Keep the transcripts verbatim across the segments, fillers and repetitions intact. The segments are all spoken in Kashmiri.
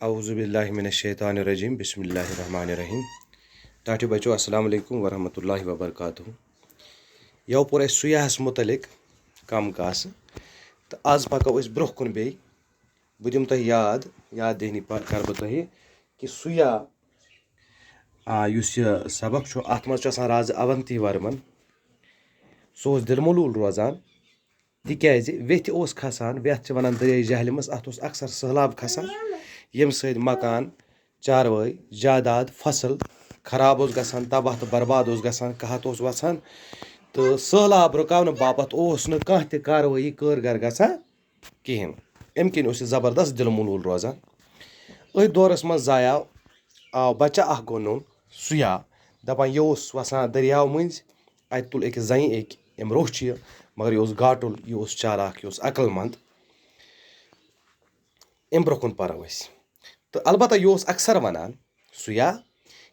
اعوذ باللہ من الشیطان الرجیم، بسم اللہ الرحمن الرحیم۔ ٹاٹھیو بچو، السلام علیکم ورحمۃ اللہ وبرکاتہ۔ یو پوٚر اَسہِ سُیاہَس مُتعلِق کم کاسہٕ، تہٕ آز پکو أسۍ برٛونٛہہ کُن بیٚیہِ۔ بہٕ دِمہٕ تۄہہِ یاد، یاد دہنی پہ-، کرٕ بہٕ تۄہہِ کہِ سُیا، آ، یُس یہِ سبق چھُ، اَتھ منٛز چھُ آسان رازٕ اونتی ورمن۔ سُہ اوس دِلہٕ ملوٗل روزان، تِکیٛازِ ویٚتھِ اوس کھسان، ویٚتھ چھِ وَنان دٔریاے جہلِمس، اَتھ اوس اکثر سٔہلاب کھسان، ییٚمہِ سۭتۍ مکان، چاروٲے، جاداد، فصل خراب اوس گژھان، تباہ تہٕ برباد اوس گژھان، قحط اوس وَسان، تہٕ سٔہلاب رُکاونہٕ باپتھ اوس نہٕ کانٛہہ تہِ کاروٲیی کٲرگر گژھان کِہیٖنۍ۔ اَمہِ کِنۍ اوس یہِ زبردست دِلہٕ ملوٗل روزان۔ أتھۍ دورس منٛز زایاو، آو بچہ اکھ گوٚو نوٚن سُیا، دپان یہِ اوس وسان دٔریاو مٔنٛزۍ، اتہِ تُل أکِس زنہِ أکۍ، أمۍ روٚچھ یہِ، مگر یہِ اوس گاٹُل، یہِ اوس چالاک، یہِ اوس عقل مند۔ امہِ برٛونٛہہ کُن پرو أسۍ۔ تہٕ البتہ یہِ اوس اکثر ونان سُیا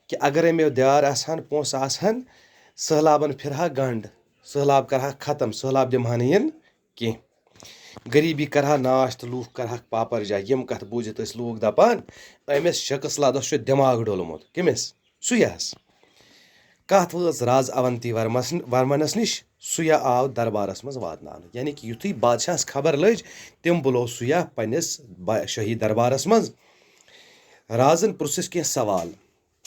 کہِ اگرے مےٚ دیار آسہٕ ہن، پونٛسہٕ آسہٕ ہن، سٔہلابن پھرہا گنڈ، سٔہلاب کرہا ختم، سٔہلاب دِمہا نہٕ یِن کینٛہہ۔ غریٖبی کرہا ناش تہٕ لوٗکھ کرہکھ پاپر جا۔ یِم کتھٕ بوٗزِتھ ٲسۍ لوٗکھ دپان، أمِس شخص لدس چھُ دٮ۪ماغ ڈوٚلمُت۔ کٔمِس؟ سُیاہس۔ کتھ وٲژ راز اونتی ورمس، ورمنس نِش۔ سُیا آو دربارس منٛز واتناونہٕ، یعنی کہِ یُتھُے بادشاہس خبر لٔج، تٔمۍ بُلوو سُیا پننِس با-، شٲہی دربارس منٛز۔ رازن پرٛژھُس کینٛہہ سوال۔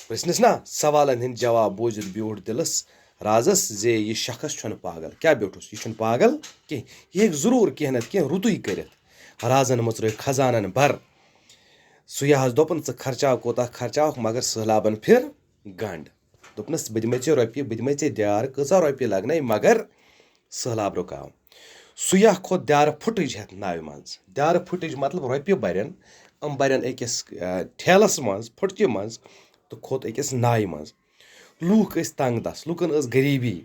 پرٛژھنس نا سوالن ہٕنٛدۍ جواب بوٗزِتھ بیوٗٹھ دِلس رازس زِ یہِ شخص چھُنہٕ پاگل۔ کیٛاہ بیوٗٹھُس؟ یہِ چھُنہٕ پاگل کینٛہہ، یہِ ہیٚکہِ ضروٗر کینٛہہ نتہٕ کینٛہہ رُتُے کٔرِتھ۔ رازن مٕژرٲوۍ خزانن بر۔ سُیاہس دوٚپُن، ژٕ خرچاو کوٗتاہ خرچاوکھ، مگر سٔہلابن پھِر گنڈ۔ دوٚپنس، بہٕ دِمے ژےٚ رۄپیہِ، بہٕ دِمے ژےٚ دیار، کۭژاہ رۄپیہِ لگنے، مگر سٔہلاب رُکاو۔ سُیاہ کھوٚت دیارٕ پھُٹٕج ہٮ۪تھ ناوِ منٛز۔ دیارٕ پھُٹٕج مطلب رۄپیہِ برن، یِم برن أکِس، آ، ٹھیلس منٛز، پھُٹچہِ منٛز، تہٕ کھوٚت أکِس ناوِ منٛز۔ لوٗکھ ٲسۍ تنگ دست، لوٗکن ٲس غریٖبی،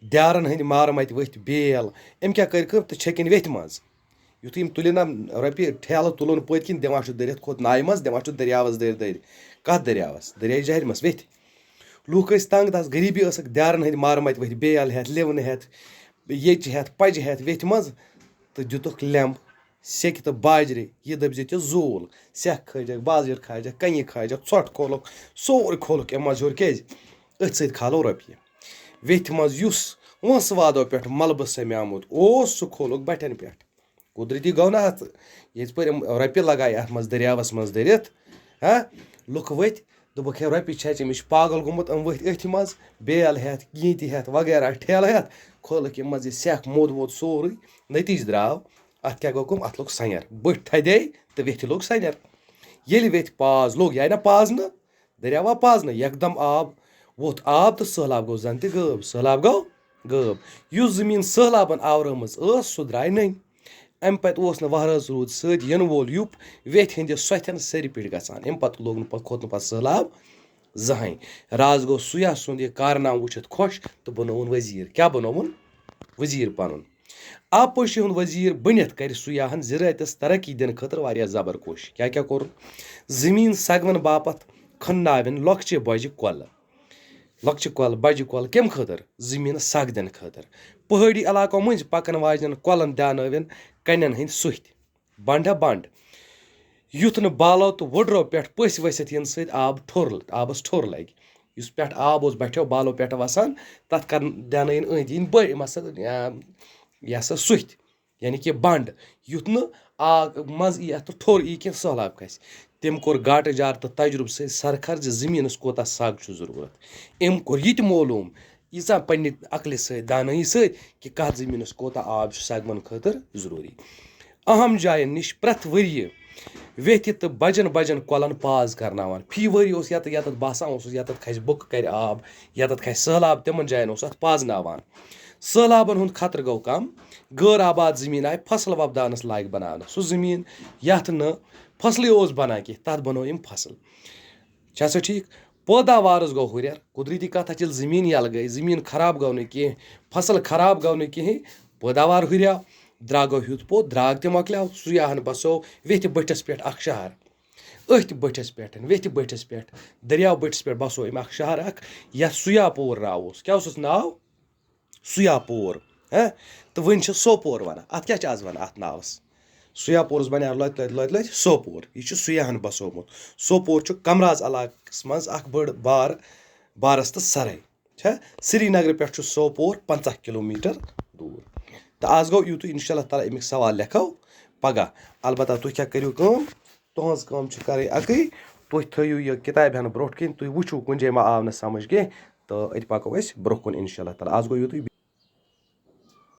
دیارن ہٕنٛدۍ مارٕ متہِ ؤتھۍ بیل۔ أمۍ کیٛاہ کٔرۍ کٲم؟ تہٕ چھٔکِنۍ ویٚتھِ منٛز۔ یُتھُے یِم تُلِن نا رۄپیہِ ٹھیلہٕ تُلُن پٔتۍ کِنۍ، دِوان چھُ دٔرِتھ کھوٚت ناوِ منٛز، دِوان چھُ دٔریاوَس دٔرۍ دٔرۍ۔ کَتھ دٔریاوَس؟ دٔریاے جہلمَس ویٚتھِ۔ لوٗکھ ٲسۍ تنگ دَست، غریٖبی ٲسٕکھ، دیارَن ہٕنٛدۍ مارٕ مَتہِ ؤتھۍ بیل ہٮ۪تھ، لِونہٕ ہٮ۪تھ، ییٚچہِ ہٮ۪تھ، پَجہِ ہٮ۪تھ ویٚتھِ منٛز، تہٕ دِتُکھ لیمب سیٚکہِ تہٕ باجرِ، یہِ دٔپۍ زِ تہِ زوٗل، سٮ۪کھ کھٲجَکھ، باجِر کھاجَکھ، کَنہِ کھاجَکھ، ژھۄٹھ کھولُکھ، سورُے کھولُکھ اَمہِ منٛز ہیوٚر۔ کیٛازِ؟ أتھۍ سۭتۍ کھالو رۄپیہِ۔ ویٚتھِ منٛز یُس وٲنٛسہٕ وادو پٮ۪ٹھ ملبہٕ سَمیومُت اوس، سُہ کھولُکھ بَٹھٮ۪ن پٮ۪ٹھ۔ قدرتی گوٚو نہ اَتھ، یِتھ پٲٹھۍ یِم رۄپیہِ لگایہِ اَتھ منٛز دٔریاوَس منٛز دٔرِتھ، ہا؟ لُکھ ؤتھۍ، دوٚپُکھ، "ہے، رۄپیہِ چھَچہِ، أمِس چھُ پاگل گوٚمُت، یِم ؤتھۍ أتھۍ منٛز، بیل ہٮ۪تھ، گیٖنتہِ ہٮ۪تھ، وغیرہ ٹھیلہٕ ہٮ۪تھ، کھولُکھ یِم منٛز یہِ سٮ۪کھ، موٚد ووٚد سورُے، نتیٖجہٕ درٛاو، اَتھ کیٛاہ گوٚو کٲم؟ اَتھ لوٚگ سَنٮ۪ر، بٔٹھۍ تھدے تہٕ ویٚتھِ لوٚگ سَنٮ۪ر۔ ییٚلہِ ویٚتھِ پاز لوٚگ، یہِ آیہِ نہ پازنہٕ، دٔریاوا پازنہٕ، یکدم آب ووٚتھ آب تہٕ سٔہلاب گوٚو زن تہِ غٲب، سٔہلاب گوٚو غٲب۔ یُس زٔمیٖن سٔہلابن آورٲمٕژ ٲس، سُہ درٛاے نٔنۍ۔ اَمہِ پتہٕ اوس نہٕ وہرٲژ روٗد سۭتۍ یِنہٕ وول یُپ ویٚتھِ ہٕنٛدِ سۄتھٮ۪ن سرِ پٮ۪ٹھۍ گژھان۔ اَمہِ پتہٕ لوٚگ نہٕ پتہٕ، کھوٚت نہٕ پتہٕ سٔہلاب زٕہٕنۍ۔ راز گوٚو سُیاہ سُنٛد یہِ کارنامہٕ وٕچھِتھ خۄش تہٕ بنووُن وزیٖر۔ کیٛاہ بنووُن؟ وزیٖر پنُن۔ آبپاشی ہُنٛد وزیٖر بٔنِتھ کرِ سُیاہن زِرٲعتس ترقی دِنہٕ خٲطرٕ واریاہ زبر کوٗشش۔ کیٛاہ کیٛاہ کوٚرُن؟ زٔمیٖن سگون باپتھ کھنناوٮ۪ن لۄکچہِ بجہِ کۄلہٕ۔ لۄکچہِ کۄلہٕ، بجہِ کۄلہٕ کَمہِ خٲطرٕ؟ زٔمیٖنس سگ دِنہٕ خٲطرٕ۔ پہٲڑی علاقو مٔنٛزۍ پکن واجنٮ۪ن کۄلن دیانٲوٮ۪ن کنٮ۪ن ہٕنٛدۍ سُتھۍ۔ بنڈٕ بنڈ۔ یُتھ نہٕ بالو تہٕ وُڈرو پٮ۪ٹھ پٔسۍ ؤسِتھ یِنہٕ سۭتۍ آب ٹھوٚر، آبس ٹھوٚر لگہِ۔ یُس پٮ۪ٹھ آب اوس بٹھیو بالو پٮ۪ٹھ وسان، تتھ کرن، دیانٲیِن أنٛدۍ أنٛدۍ بٔڑۍ، مثلاً، یا، یہِ ہسا سُتھۍ، یعنی کہِ بنڈ، یُتھ نہٕ آب منٛز یی اتھ تہٕ ٹھوٚر یی کینٛہہ، سہلاب کھسہِ۔ تٔمۍ کوٚر گاٹہٕ جار تہٕ تجرُبہٕ سۭتۍ سرخر زِ زٔمیٖنس کوتاہ سگ چھُ ضروٗرت۔ أمۍ کوٚر یہِ تہِ معلوٗم، ییٖژاہ پننہِ عقلہِ سۭتۍ، دانٲیی سۭتۍ، کہِ کتھ زٔمیٖنس کوتاہ آب چھُ سگمن خٲطرٕ ضروٗری۔ اہم جاین نِش پرٛٮ۪تھ ؤرۍ یہِ ویٚتھِ تہٕ بجن بجن کۄلن پاز کرناوان۔ فی ؤرۍ یہِ اوس یتھ، یتتھ باسان اوسُس، یتتھ کھسہِ بُکہٕ کرِ آب، یتتھ کھسہِ سٔہلاب، تِمن جاین اوس اتھ پازناوان۔ سٔہلابن ہُنٛد خطرٕ گوٚو کم، غٲر آباد زٔمیٖن آیہِ فصل وۄپداونس لایق بناونہٕ۔ سُہ زٔمیٖن یتھ نہٕ فصلٕے اوس بنان کینٛہہ، تتھ بنوو أمۍ فصل۔ چھا سا ٹھیٖک؟ پٲداوارس گوٚو ہُرٮ۪ر۔ قدرتی کتھ، ییٚلہِ زٔمیٖن یَلہٕ گٔے، زٔمیٖن خراب گوٚو نہٕ کینٛہہ، فصل خراب گوٚو نہٕ کِہیٖنۍ، پٲداوار ہُریو، درٛاگو ہیوٚت پوٚت، درٛاگ تہِ مۄکلیو۔ سُیاہن بسوو ویٚتھِ بٔٹھِس پٮ۪ٹھ اکھ شہر۔ أتھۍ بٔٹھِس پٮ۪ٹھ، ویٚتھِ بٔٹھِس پٮ۪ٹھ، دٔریاو بٔٹھِس پٮ۪ٹھ بسوو أمۍ اکھ شہر اکھ، یتھ سُیاپور ناو اوس۔ کیٛاہ اوسُس ناو؟ سُیاپور۔ ہہ؟ تہٕ وۄنۍ چھِ سوپور ونان۔ اتھ کیٛاہ چھِ آز ونان اتھ ناوس؟ سُیا پورس بنیٛاو لۄتہِ لۄتہِ لۄتہِ لۄتہِ سوپور۔ یہِ چھُ سُیاہن بسومُت۔ سوپور چھُ کمراز علاقس منٛز اکھ بٔڑ بار، بارس تہٕ سرے چھےٚ۔ سرینگرٕ پٮ۪ٹھ چھُ سوپور پنٛژاہ کلوٗمیٹر دوٗر۔ تہٕ آز گوٚو یِتُے، انشاء اللہ تعالیٰ امیُک سوال لیکھو پگاہ۔ البتہ تُہۍ کیٛاہ کٔرِو کٲم، تُہنٛز کٲم چھِ کرٕنۍ اکٕے، تُہۍ تھٲیِو یہِ کتابہِ ہن برٛونٛٹھ کِنۍ، تُہۍ وٕچھِو کُنہِ جایہِ ما آو نہٕ سمجھ کینٛہہ، تہٕ أتۍ پکو أسۍ برٛونٛہہ کُن انشاء اللہ تعالیٰ۔ آز گوٚو یِتُے۔